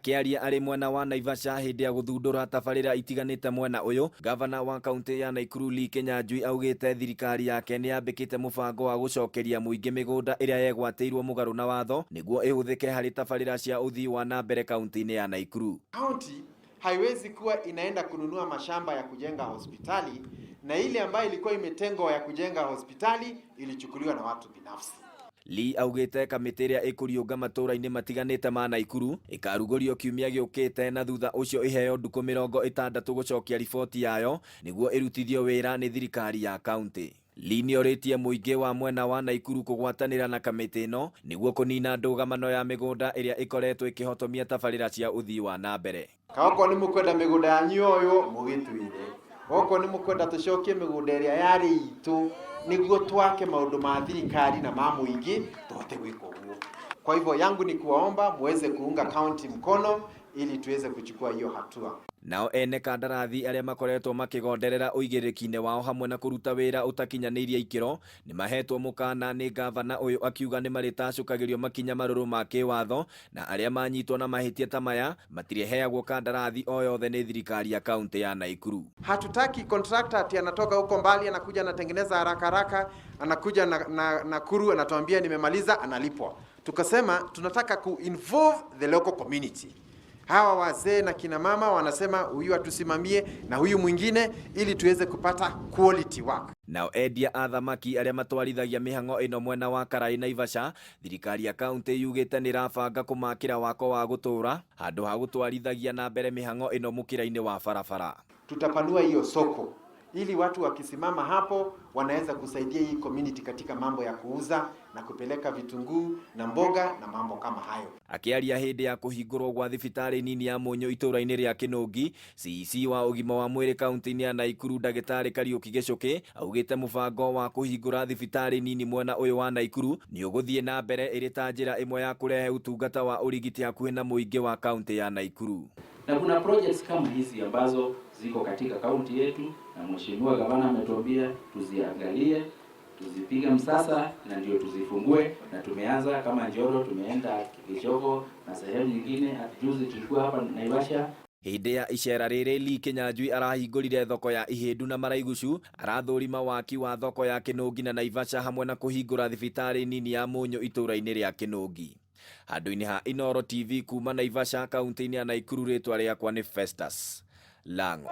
Akĩaria arĩ mwena wa Naivasha hĩndĩ ya gũthundũra tabarĩra itiganĩte mwena ũyũ, gavana wa kaunti ya Naikuru Lee Kinyanjui augĩte thirikari yake nĩ yambĩkĩte mũbango wa gũcokeria mũingĩ mĩgũnda ĩrĩa yegwatĩirwo mũgarũ na watho nĩguo ĩhũthĩke harĩ tabarĩra cia ũthii wa na mbere kaunti-inĩ ya Naikuru. Kaunti haiwezi kuwa inaenda kununua mashamba ya kujenga hospitali na ile ambayo ilikuwa imetengwa ya kujenga hospitali ilichukuliwa na watu binafsi. Lee augĩte kamĩtĩ ĩrĩa ĩkũriũnga matũũra-inĩ matiganĩte ma Naikuru ĩkarugũrio kiumia gĩũkĩte na thutha ũcio ĩheo ndukũ 60 gũcokia riboti yayo nĩguo ĩrutithio wĩra nĩ thirikari ya kaunti. Lee nĩorĩtie mũingĩ wa mwena wa Naikuru kũgwatanĩra na kamĩtĩ ĩno nĩguo kũnina ndũgamano ya mĩgũnda ĩrĩa ĩkoretwo ĩkĩhotomia tabarĩra cia ũthii wa na mbere. Okorwo nĩ mũkwenda mĩgũnda yanyu yoywo, mũgĩtwĩre. Okorwo nĩ mũkwenda tũcokie mĩgũnda ĩrĩa yarĩ itũ nĩguo twake maũndũ ma thirikari na ma mũingĩ, tũhote gwĩka ũguo. Kwa hivyo yangu ni kuwaomba muweze kuunga county mkono ili tuweze kuchukua hiyo hatua. Nao ene kandarathi arĩa makoretwo makĩgonderera ũigĩrĩrĩki-inĩ wao hamwe na kũruta wĩra ũtakinyanĩirie ikĩro nĩ mahetwo mũkana nĩ gavana ũyũ akiuga nĩ marĩtacũkagĩrio makinya marũrũ ma kĩwatho na arĩa manyitwo na mahĩtia ta maya matirĩheagwo kandarathi o yothe nĩ thirikari ya kaunti ya Naikuru. Hatutaki contractor ati anatoka huko mbali, anakuja anatengeneza haraka haraka, anakuja na Nakuru anatuambia nimemaliza, analipwa. Tukasema tunataka ku involve the local community. Hawa wazee na kina mama wanasema huyu atusimamie na huyu mwingine ili tuweze kupata quality work. Nao endia a thamaki arĩa matwarithagia mĩhang'o ĩno mwena wa Karai Naivasha, thirikari ya kaunti yugĩte nĩ ĩrabanga kũmakĩra wako wa gũtũũra handũ ha gũtwarithagia na mbere mĩhang'o ĩno mũkĩra-inĩ wa barabara. Tutapanua hiyo soko ili watu wakisimama hapo wanaweza kusaidia hii community katika mambo ya kuuza na kupeleka vitunguu na mboga na mambo kama hayo. Akĩaria hĩndĩ ya kũhingũrwo gwa thibitarĩ nini ya Mũnyũ itũũra-inĩ rĩa Kĩnũngi, CEC wa ũgima wa mwĩrĩ kaunti-inĩ ya Naikuru Ndagĩtarĩ Kariũki Gĩchũkĩ augĩte mũbango wa kũhingũra thibitarĩ nini mwena ũyũ wa Naikuru nĩ ũgũthiĩ na mbere ĩrĩ ta njĩra ĩmwe ya kũrehe ũtungata wa ũrigiti hakuhĩ na mũingĩ wa kaunti ya Naikuru. Na kuna projects kama hizi ambazo ziko katika kaunti yetu, na mheshimiwa gavana ametuambia tuziangalie, tuzipige msasa na ndio tuzifungue, na tumeanza kama Njoro, tumeenda Gichogo na sehemu nyingine. Juzi tulikuwa hapa Naivasha. Hĩndĩ ya icera rĩrĩ, Lee Kinyanjui arahingũrire thoko ya Ihĩndu na Maraigucu, arathũrima waki wa thoko ya Kĩnũngi na Naivasha hamwe na kũhingũra thibitarĩ nini ya Mũnyũ itũũra-inĩ rĩa Kĩnũngi. Handũ-inĩ ha Inooro TV kuma Naivasha kaunti-inĩ ya Naikuru, rĩtwa rĩakwa nĩ Festus Lang'o.